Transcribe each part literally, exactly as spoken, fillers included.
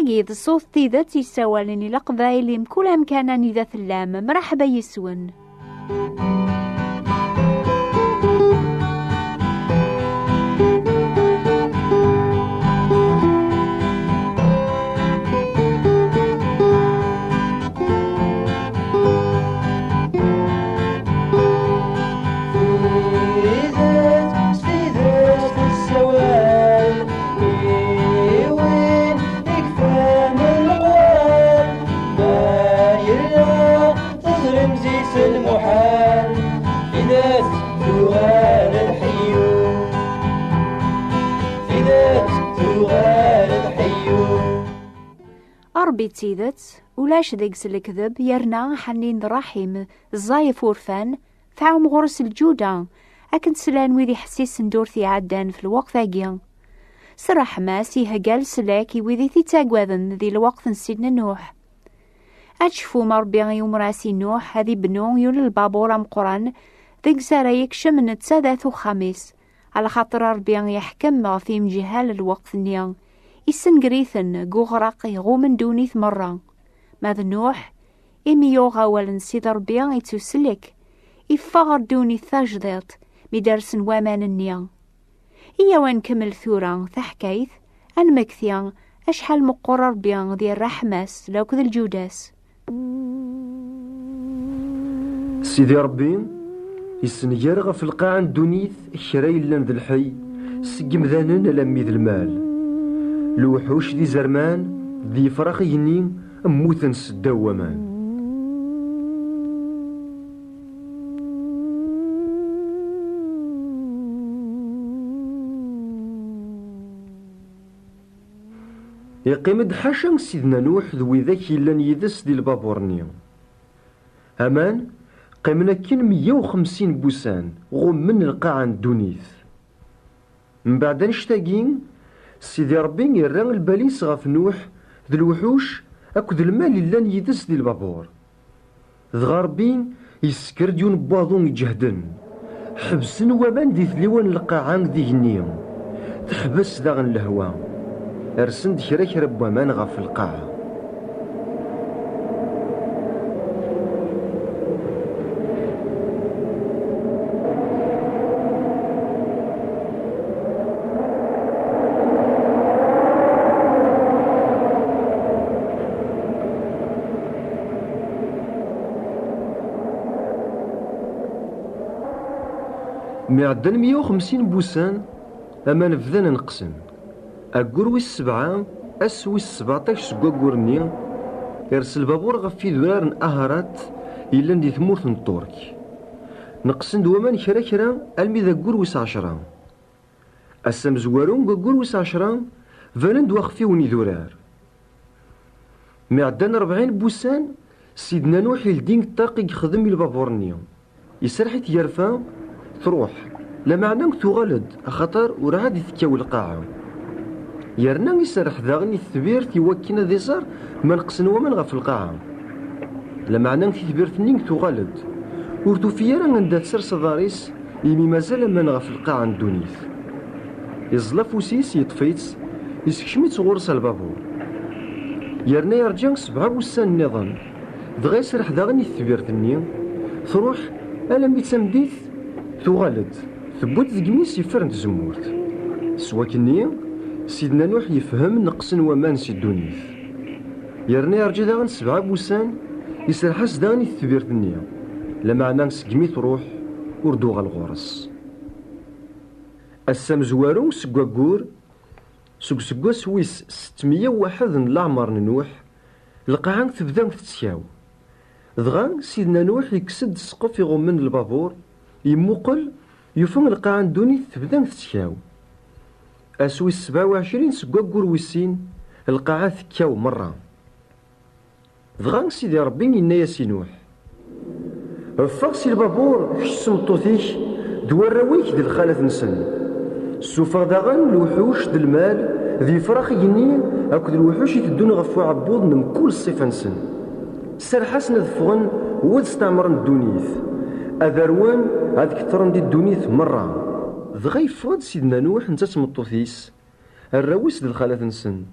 Agi d ṣṣut tidet yessawalen i Leqbayel i mkul amkan anida tellam. Mraḥba yes-wen. Tidet s tidet tessawal i win i yefhamen leqwaɣ. Ma yella teẓrim zik s lmuḥal, tidet tuɣal d ḥeyyu. Tidet tuɣal d ḥeyyu. Ṛebbi d tidet, ulac deg-s lekdeb, yerna ḥnin d ṛṛaḥim, ẓẓay ɣef wurfan, tɛum ɣur-s lǧuda, akken slan wid iḥessisen d ur t-iɛeddan f lweqt-agi. S ṛṛeḥma-s ihegga leslak i wid i t-ittaggaden di lweqt n Sidna Nuḥ. Ad tecfum Ṛebbi i umras i Nuḥ ad ibnu yiwen n lbabur ameqqran deg-s ara yekcem netta d at uxxam-is, alaxaṭer Ṛebbi iḥkem ɣef yimǧehhal n lweqt-nni, issenger-iten deg uɣraq iɣummen ddunit meṛṛa. Ma d Nuḥ, imi yuɣ awal n Sidi Ṛebbi ittuslek, iffeɣ ɣer ddunit tajdiṭ mi d-rsen waman-nni. Iyyaw ad nkemmel tura taḥkayt, ad nmekti acḥal meqqer Ṛebbi di ṛṛeḥma-s akked lǧuda-s. Sidi Ṛebbi issenger ɣef lqaɛa n ddunit kra yellan d lḥey, seg yemdanen alammi d lmal. Lewḥuc d izerman d yefrax igenni mmuten seddaw waman. Iqqim-d ḥaca Sidna Nuḥ d widak yellan yid-s di lbabur-nni. Aman qqimen akken meyya u xemsin n wussan, ɣummen lqaɛa n ddunit. Mbeɛd annect-agi, Sidi Ṛebbi irra lbal-is ɣef Nuḥ d lewḥuc akked lmal yellan yid-s di lbabur. Dɣa Ṛebbi yessker-d yiwen n waḍu iǧehden. Ḥebsen waman di tliwa n lqaɛa d igenni. Teḥbes daɣen lehwa. Rsen-d kra kra n waman ɣef lqaɛa. Mi ɛeddan meyya u xemsin n wussan, aman bdan neqqsen. Aggur wis sebɛa, ass wis sbeɛṭac seg waggur-nni, ires lbabur ɣef idurar n Aharat yellan di tmurt n Ṭṭurk. Neqqsen-d waman kra kra almi d aggur wis ɛecra. Ass amezwaru deg waggur wis ɛecra, banen-d waxfiwen idurar. Mi ɛeddan rebɛin n wussan, Sidna Nuḥ ildi ṭṭaq i yexdem i lbabur-nni. Iserreḥ i tgerfa, truḥ, lameɛna tuɣal-d, axaṭer urɛad i tekkaw lqaɛa. Yerna iserreḥ daɣen i tetbirt i wakken ad iẓer ma neqsen waman ɣef lqaɛa. Lameɛna titbirt-nni tuɣal-d, ur tufi ara anda tsers aḍar-is, imi mazal aman ɣef lqaɛa n ddunit. Iẓẓel afus-is, yeṭṭef-itt, isekcem-itt ɣur-s ɣer lbabur. Yerna yerǧa sebɛa wussan nniḍen, dɣa iserreḥ daɣen i tetbirt-nni, truḥ alammi d tameddit, tuɣal-d, tewwi-d deg imi-s iffer n tzemmurt. S wakkenni, Sidna Nuḥ yefhem neqsen waman si ddunit. Yerna yerǧa daɣen sebɛa n wussan, iserreḥ-as daɣen i tetbirt-nni, lameɛna segmi truḥ, ur d-uɣal ɣur-s. Ass amezwaru seg waggur, seg useggas wis settemya u waḥed n leɛmer n Nuḥ, lqaɛa tebda tettkaw. Dɣa Sidna Nuḥ yekkes-d ssqef iɣummen lbabur, yemmuqel, yufa lqaɛa n ddunit tebda tettkaw. Ass wis sebɛa u ɛecrin seg waggur wis sin, lqaɛa tekkaw merra. Dɣa Sidi Ṛebbi yenna-yas i Nuḥ: Ffeɣ si lbabur, kečč d tmeṭṭut-ik, d warraw-ik d lxalat-nsen. Ssufeɣ daɣen lewḥuc d lmal d yefrax igenni akked lewḥuc iteddun ɣef uɛebbuḍ n mkul ṣṣifa-nsen. Serreḥ-asen ad ffɣen u ad steɛmren ddunit. Ad rwen, ad keṭren di ddunit merra. Dɣa yeffeɣ-d Sidna Nuḥ netta d tmeṭṭut-is, arraw-is d lxalat-nsen.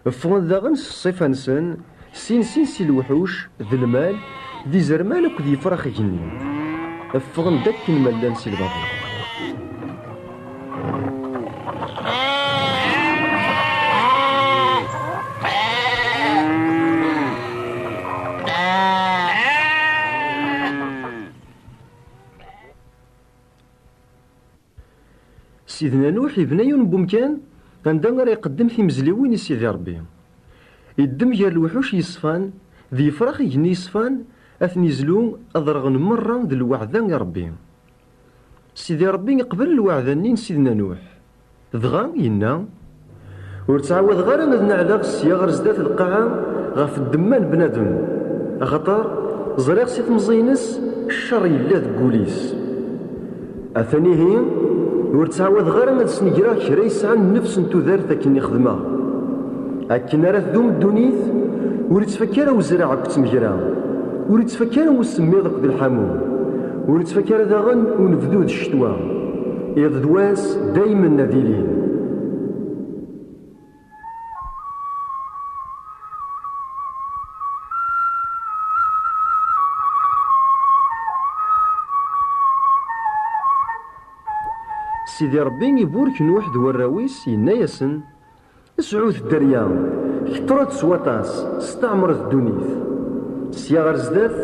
Ffɣen daɣen s ṣṣifa-nsen, sin sin si lewḥuc, d lmal, d izerman akked yifrax igenni. Ffɣen-d akken ma llan si lbabuṛ. Sidna Nuḥ ibna yiwen n wemkan anda ara iqeddem timezliwin i Sidi Ṛebbi. Iddem gar lewḥuc yeṣfan d yifrax igenni yeṣfan, ad ten-izlu ad rɣen merra d lweɛda i Ṛebbi. Sidi Ṛebbi iqbel lweɛda-nni n Sidna Nuḥ. Dɣa yenna: "Ur ttɛawadeɣ ara ad neɛleɣ sya ɣer zdat lqaɛa ɣef ddemma n bnadem, axaṭer ẓriɣ si temẓi-ines ccer yella deg wul-is. Atan ihi, ur ttɛawadeɣ ara ad snegreɣ kra yesɛan nnefs n tudert akken i xedmeɣ. Akken ara tdum ddunit, ur ittfakka ara uzreɛ akked tmegra, ur ittfakka ara usemmiḍ akked lḥamu, ur ittfakka ara daɣen unebdu d ccetwa. Iḍ d wass daymen ad ilin." Sidi Ṛebbi iburek Nuḥ d warraw-is, yenna-yasen: "Sɛut dderya, keṭṭret s waṭas, steɛmret ddunit. Sya ɣer zdat,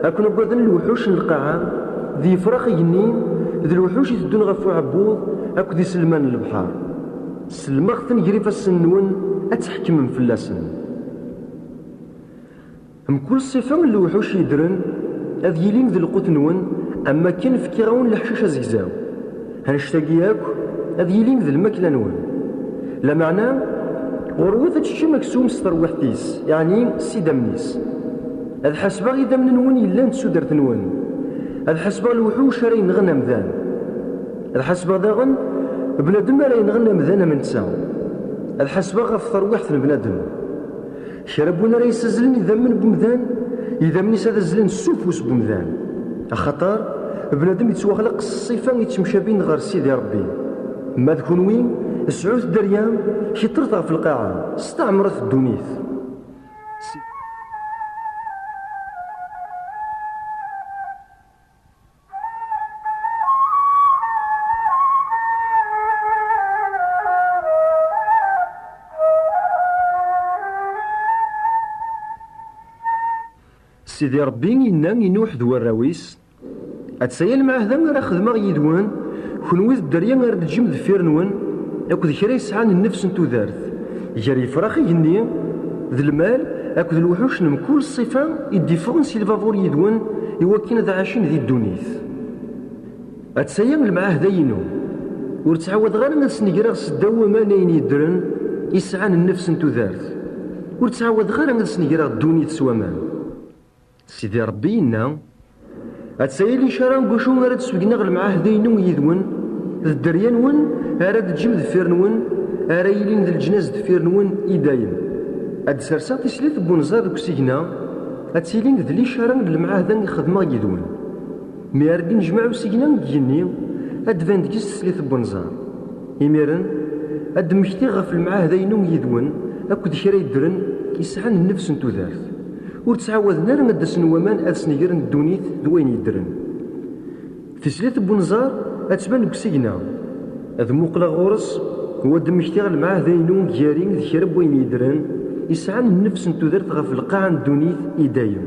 ad ken-agaden lewḥuc n lqaɛa, d yifrax igenni, d lewḥuc iteddun ɣef uɛebbuḍ, akked iselman n lebḥer. Sellmeɣ-ten ger ifassen-nwen, ad tḥekmem fell-asen. Mkul ṣṣifa n lewḥuc yeddren ad yilin d lqut-nwen, am wakken fkiɣ-awen leḥcic azegzaw. Annect-agi akk ad yilin d lmakla-nwen. Lameɛna, ɣurwet ad teččem aksum s terwiḥt-is, yeɛni s idammen-is. Ad ḥasbeɣ idammen-nwen yellan d tudert-nwen. Ad ḥasbeɣ lewḥuc ara yenɣen amdan. Ad ḥasbeɣ daɣen bnadem ara yenɣen amdan am netta. Ad ḥasbeɣ ɣef terwiḥt n bnadem. Kra n win ara yessazzlen idammen n umdan, idammen-is ad azzlen s ufus n umdan. Axaṭer bnadem yettwaxleq s ṣṣifa yettemcabin ɣer Sidi Ṛebbi. Ma d kunwi, sɛut dderya, keṭṭret ɣef lqaɛa, steɛmret ddunit." Sidi Ṛebbi yenna i Nuḥ d warraw-is: "Attaya lemɛahda ara xedmeɣ yid-wen, kenwi d dderya ara d-teǧǧem deffir-nwen, akked kra yesɛan nnefs n tudert, gar yifrax igenni, d lmal, akked lewḥuc n mkul ṣṣifa i d-iffɣen si lbabur yid-wen, i wakken ad ɛacen di ddunit. Attaya lemɛahda-inu. Ur ttɛawadeɣ ara ad snegreɣ seddaw waman ayen yeddren, i sɛan nnefs n tudert. Ur ttɛawadeɣ ara ad snegreɣ ddunit s waman." Sidi Ṛebbi yenna: "Attaya licara n wacu ara d-sbegneɣ lemɛahda-inu yid-wen, d dderya-nwen ara d-teǧǧem deffir-nwen, ara yilin d leǧnas deffir-nwen i dayem. Ad d-serseɣ tislit n wenẓar deg usigna, ad tilin d licara n lemɛahda i xedmeɣ yid-wen. Mi ara d-innejmaɛ usigna deg yigenni, ad d-tban deg-s teslit n wenẓar. Imiren, ad d-mmektiɣ ɣef lemɛahda-inu yid-wen, akked kra yeddren, yesɛan nnefs n tudert. Ur ttɛawaden ara ad d-asen waman ad snegren ddunit d wayen yeddren. Tislit n wenẓar ad tban deg usigna. Ad muqleɣ ɣur-s, u ad d-mmektiɣ lemɛahda-inu gar-i d kra n wayen yeddren, yesɛan nnefs n tudert ɣef lqaɛa n ddunit i dayem."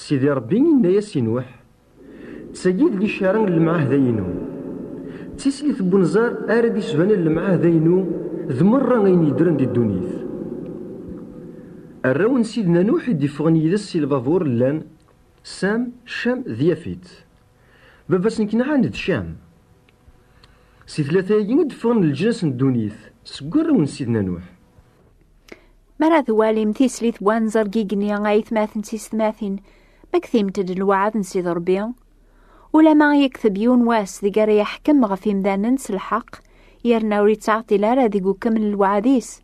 Sidi Ṛebbi yenna-yas i Nuḥ: "D tagi d licara n lemɛahda-inu. D tislit n wenẓar ara d-isbanen lemɛahda-inu d merra ayen yeddren di ddunit." Arraw n Sidna Nuḥ i d-iffɣen yid-s si lbabur llan: Sam, Cam d Yafit. Baba-s n Kenɛan d Cam. Si tlata-agi i d-ffɣen leǧnas n ddunit seg warraw n Sidna Nuḥ. Mi ara twalim tislit n wanẓar n yigenni, ay atmaten d tisetmatin, ma ktimt-d lweɛd n Sidi Ṛebbi, ulama yekteb yiwen wass deg ara yeḥkem ɣef imdanen s lḥeqq, yerna ur yettɛeṭṭil ara deg ukemmel n lweɛd-is.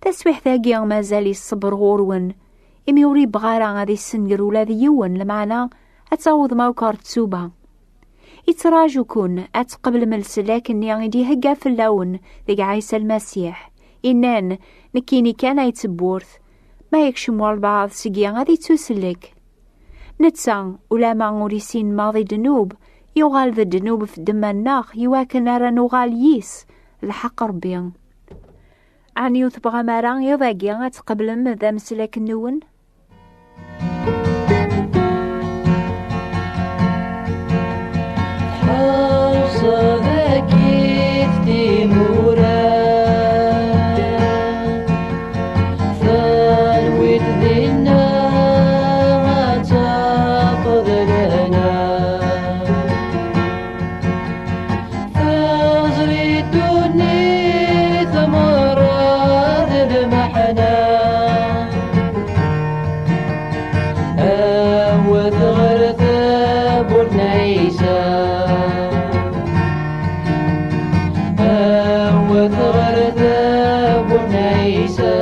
Taswiḥt-agi mazal iṣebber ɣur-wen, imi ur yebɣi ara ad issenger ula d yiwen, lameɛna ad tawḍem akk ɣer ttuba. Ittraǧu-ken ad tqeblem leslak-nni i d-ihegga fell-awen deg Ɛisa Lmasiḥ. Innan, nekkini kan ay d tewwurt. Ma yekcem walbeɛḍ seg-i ad ittusellek. Netta, ulama ur issin maḍi ddnub, yuɣal d ddnub f ddemma-nneɣ iwakken ara nuɣal yis lḥeqq Ṛebbi. Ɛni ur tebɣam ara iḍ-agi ad tqeblem d ameslak-nwen? Tḥerseḍ akkit timura, talwit dinna ad tafeḍ lehna. Teẓri ddunit merra d lmeḥna. Awet ɣer tawwurt n Ɛisa. Awet ɣer tawwurt n Ɛisa.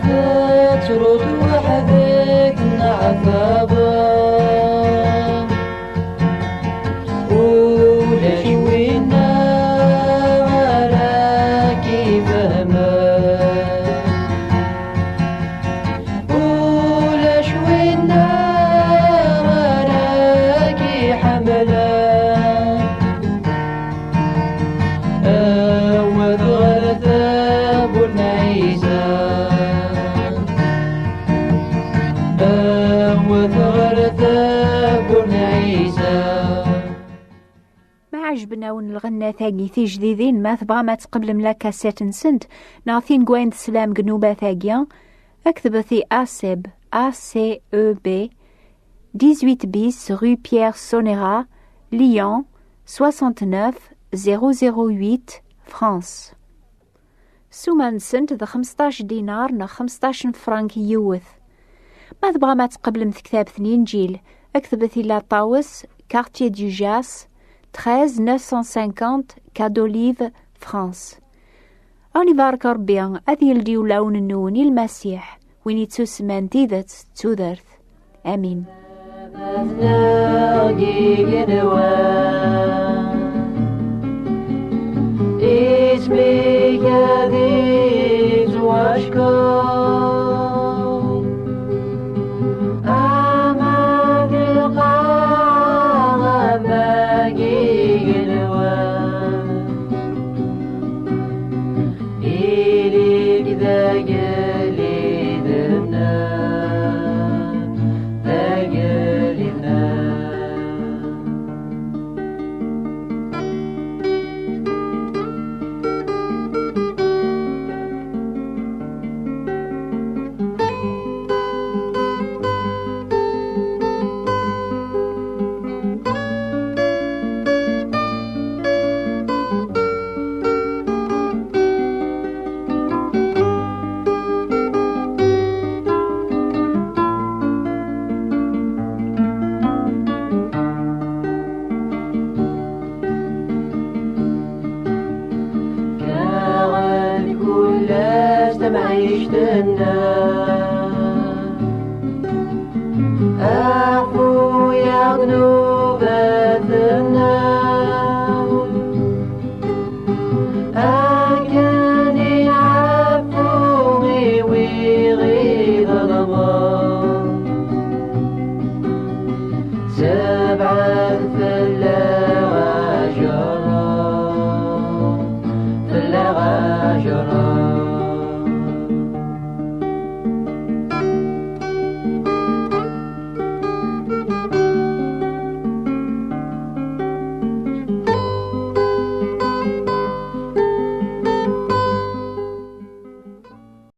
Tettruḍ weḥd-k neɣ taḍa. Ulac winna ara k-ifehmen. Ulac winna ara k-iḥemmlen. Awet ɣer tawwurt n Ɛisa. Awet ɣer tawwurt n Ɛisa. Ma ɛejben-awen lɣennat-agi tijdidin, ma tebɣam ad tqeblem la cassette-nsent neɣ tin n wayen teslam deg nnubat-agi, ketbet i A C E B, A C E B, dix-huit bis rue Pierre Sonera, Lyon, soixante-neuf zéro zéro huit, France. Ssuma-nsent d xmesṭac dinar neɣ xmesṭac n frank yiwet. Ma tebɣam ad tqeblem tektabt n Inǧil, ketbet i La Tawes, quartier du Jas, treize neuf cent cinquante, Quai d'Olive, France. Ad wen-ibarek Ṛebbi, ad yeldi ulawen-nwen i Lmasiḥ, win ittusemman tidet d tudert. Amin.